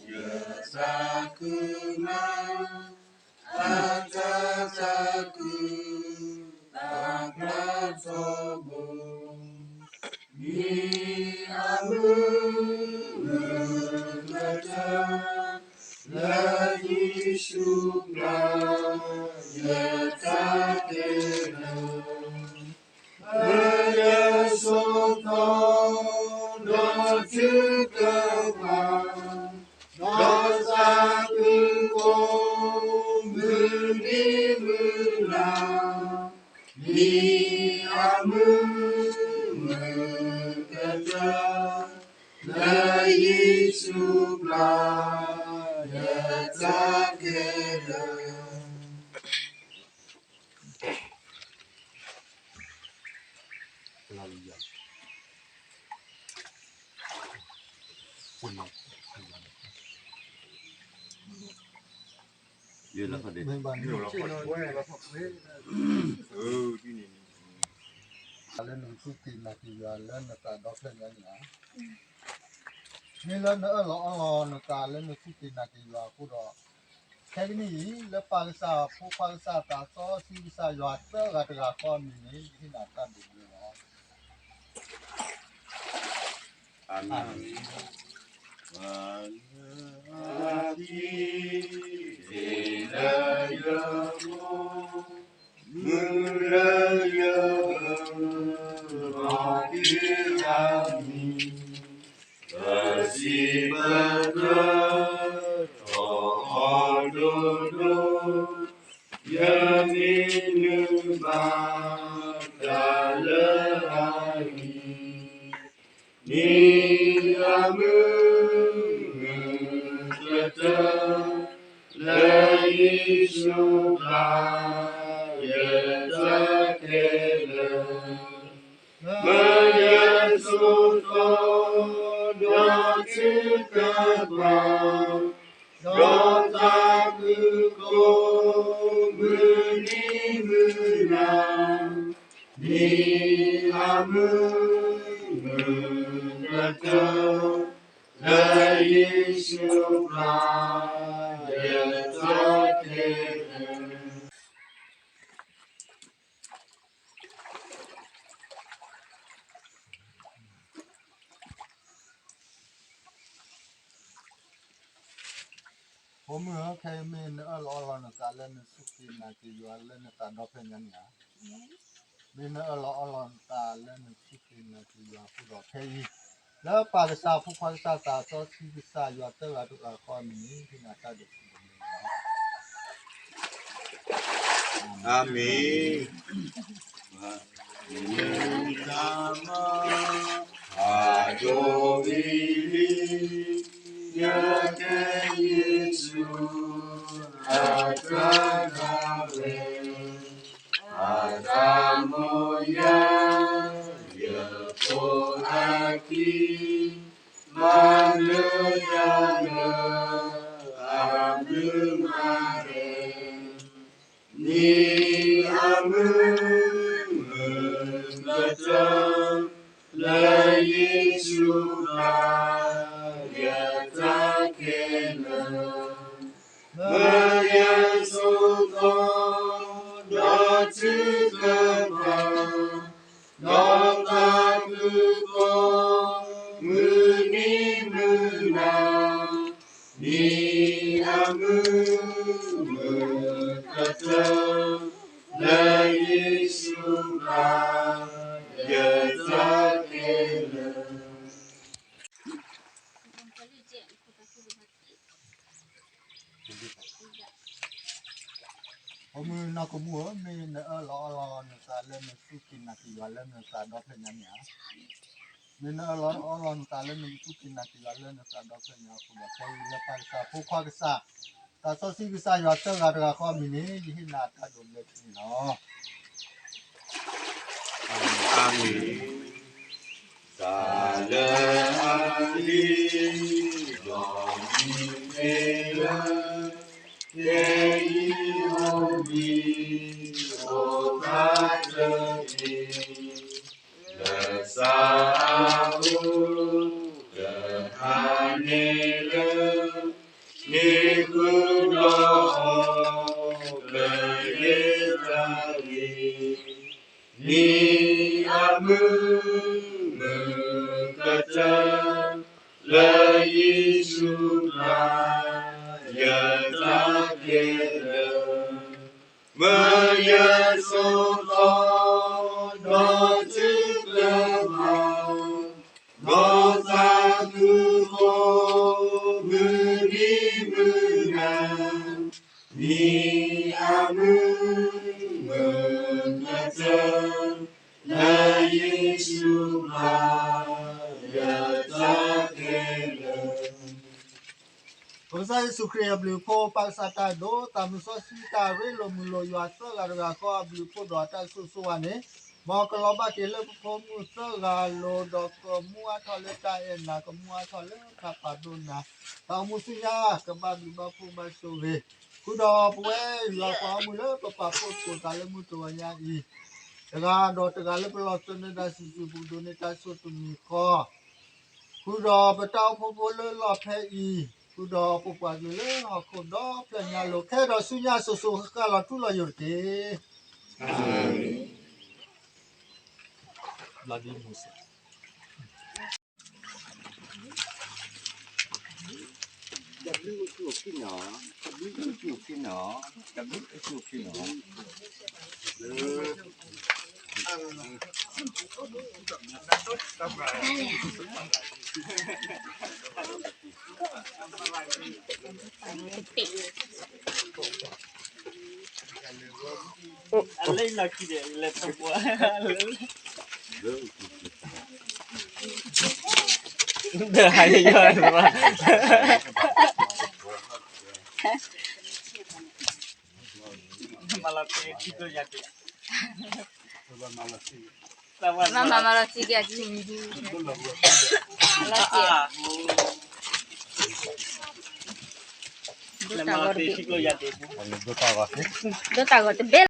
ယသးခုမး အတၢ်သးခု အဖျါထီဘိ မ့ၢ်အမုၢ်မုၢ်ကတၢၢ် လၢယ့ၣ်ၡူးပျၢ် ယတၢ်ကဲလၢာ် ပယဆိၣ်ထီၣ် ဒီးထုကဖၣ် ဒီးသးခုကိး မုၢ်နံၤမုၢ်နၤ မ့ၢ်အမုၢ်မုၢ်ကတၢၢ် လၢယ့ၣ်ၡူးပျၢ် ယတၢ်ကဲလၢာ် လၢနစူၢ်က့ၤနာ်က့ၤယွၤလၢနသးဒီဖျၢၣ်ညါန့ၣ်ဧါ. မ့ၢ်လၢနအၢၣ်လီၤအီလီၤနသးလၢနစူၢ်က့ၤနာ်က့ၤယွၤအဃိဒီး, ခဲကနံၣ်အံၤ လၢပၢ်ကစၢ်, ဖိခွါကစၢ်, သးစီဆှံကစၢ်ယွၤသၢဂၤတဂၤဃီအမံၤန့ၣ် ယဟ့ၣ်နၤတၢ်ဒိးဘျၢလီၤ. အၤမ့ၣ်. ပှၤလၢအသံသ့လၢယပူၤ, မုၢ်လၢယဂၢၢ်, ဘီက့ၤအမံၤ, ပစံးပတြၢၤထီၣ်အီၤဒိၣ်ဒိၣ်, ယမ့ၢ်နုာ်ဘၣ်တၢ်လၢအဂ့ၤ, မ့ၢ်အမုၢ်မုၢ်ကတၢၢ် လၢယ့ၣ်ၡူးပျၢ် ယတၢ်ကဲလၢာ်, မၢယဆိၣ်ထီၣ် ဒီးထုကဖၣ် ဒီးသးခုကိး မုၢ်နံၤမုၢ်နၤ, မ့ၢ်အမုၢ်မုၢ်ကတၢၢ် လၢယ့ၣ်ၡူးပျၢ် ယတၢ်ကဲလၢာ်. ဖိမုၣ်ဧၢ, ခဲအံၤမ့ၢ်နအၢၣ်လီၤအီလီၤနသးလၢနစူၢ်က့ၤနာ်က့ၤယွၤလၢနသးဒီဖျၢၣ်ညါန့ၣ်ဧါ. မ့ၢ်နအၢၣ်လီၤအီလီၤနသးလၢနစူၢ်က့ၤနာ်က့ၤယွၤအဃိဒီး ခဲအံၤ လၢပၢ်ကစၢ်, ဖိခွါကစၢ်, သးစီဆှံကစၢ်ယွၤသၢဂၤတဂၤဃီအမံၤန့ၣ် ဟ့ၣ်နၤတၢ်ဒိးဘျၢလီၤ. အၤမ့ၣ်. မ့ၢ်တၢ်မၤအဒိၣ်အံၤလံ, ယကဲယ့ၣ်ၡူး အတၢ်ဒၣ်ဝဲ, အတၢ်မိၢ်ယၤ ယဖိအခံ, မၤနၢၤယၤလၢအဘျုးမးလဲၣ်. မ့ၢ်အမုၢ်မုၢ်ကတၢၢ် လၢယ့ၣ်ၡူးပျၢ် ယတၢ်ကဲလၢာ်, မၢယဆိၣ်ထီၣ် ဒီးထုကဖၣ် ဒီးသးခုကိး မုၢ်နံၤမုၢ်နၤ, မ့ၢ်အမုၢ်မုၢ်ကတၢၢ် လၢယ့ၣ်ၡူးပျၢ် ယတၢ်ကဲလၢာ်. ဖိမုၣ်နီၢ်ကမူၣ်ဧၢ, မ့ၢ်နအၢၣ်လီၤအီလီၤနသးလၢနစူၢ်က့ၤနာ်က့ၤယွၤလၢနသးဒီဖျၢၣ်ညါန့ၣ်ဧါ. မ့ၢ်နအၢၣ်လီၤအီလီၤနသးလၢနစူၢ်က့ၤနာ်က့ၤယွၤလၢနသးဒီဖျၢၣ်ညါအဃိဒီး ခဲအံၤလၢပၢ်ကစၢ်, ဖိခွါကစၢ်, သးစီဆှံကစၢ်ယွၤသၢဂၤတဂၤဃီအမံၤန့ၣ် ယဟ့ၣ်နၤတၢ်ဒိးဘျၢထံန့ၣ်လီၤ. အၤမ့ၣ်. တၢ်လၢအဂ့ၤ ဒီးမုၢ်သ့ၣ်လၢ ကဲအံၤအိၣ်ဘှံးအိၣ်သါတက့ၢ်, လၢစၢ်အအိၣ် ကဟါ န့ၣ်လၢ န့ၢ်ဃုာ်ဒီးအီၤ ပယဲၢ်တၢ်ဂ့ၤ, မ့ၢ်အမုာ်မုာ်ကတၢၢ် လၢယ့ၣ်ၡူးခရံာ် ယတၢ်ခဲလၢာ် မၢယဆိးသီ ဒီးတုၤလၢမၤ ဒီးသးခုဃီ မုၢ်နံၤမုၢ်နၤ မ့ၢ်အမုာ်မုာ်ကတၢၢ် လၢယ့ၣ်ၡူးခရံာ် ယတၢ်ခဲလၢာ်. ပကစၢ်ယ့ၣ်ၡူးခရံာ်အဘျုးအဖှိၣ် ပၢ်ကစၢ်တၢ်ဒိး သးမုၢ်စီဆှံ တၢ်ရ့လိာ်မုာ်လိာ်ယွၤသၢဂၤတဂၤဃီအဘျုးအဖှိၣ်ဒီးအတၢ်ဆိၣ်ဂ့ၤဆိၣ်ဝါန့ၣ်, မ်ကလီၤဘၣ်က့ၤလၢပဖိမုၣ်သၢဂၤအလိၤ ဒီးကမူအါထီၣ်လၢတၢ်အဲၣ်နၤ ကမူအါထီၣ်လၢတၢ်ပာ်ဒိၣ်နၤ, တၢ်အိၣ်မူဆူညါ ကဘၣ်ဘျုးဘၣ်ဖှိၣ်ဘၣ်ဆိၣ်ဂ့ၤ, ဃုာ်ဒီးပဝဲယွၤပှၤဂီၢ်မုၢ်လၢပပာ်ဖှိၣ်သကိးသးလၢမုၢ်တဂီၤညါအံၤ တဂၤဒီးတဂၤလၢပလီၢ်သနၢၣ်ဒၣ်စုာ်စုာ် ပကဒိးန့ၢ်တၢ်ဆိၣ်တမံၤဃီ ဃုာ်ဒီးပတၢ်အိၣ်ဖှိၣ်ဖိလၢလီၢ်ဖဲအံၤ, ဃုာ်ဒီးပပှၤကလုာ်လၢဟီၣ်ခိၣ်ဒီဖျၢၣ်ညါလိၤ ခဲဒီးဆူညါစိၤစိၤဃၣ်ဃၣ်လီၤထူလီၤယိာ်တက့ၢ်. မၤမၤမၤလီၤစံက့ၤအကံ, လီၤစံ, ဒိၣ်တၢ်ဂီၤတဘ့ၣ်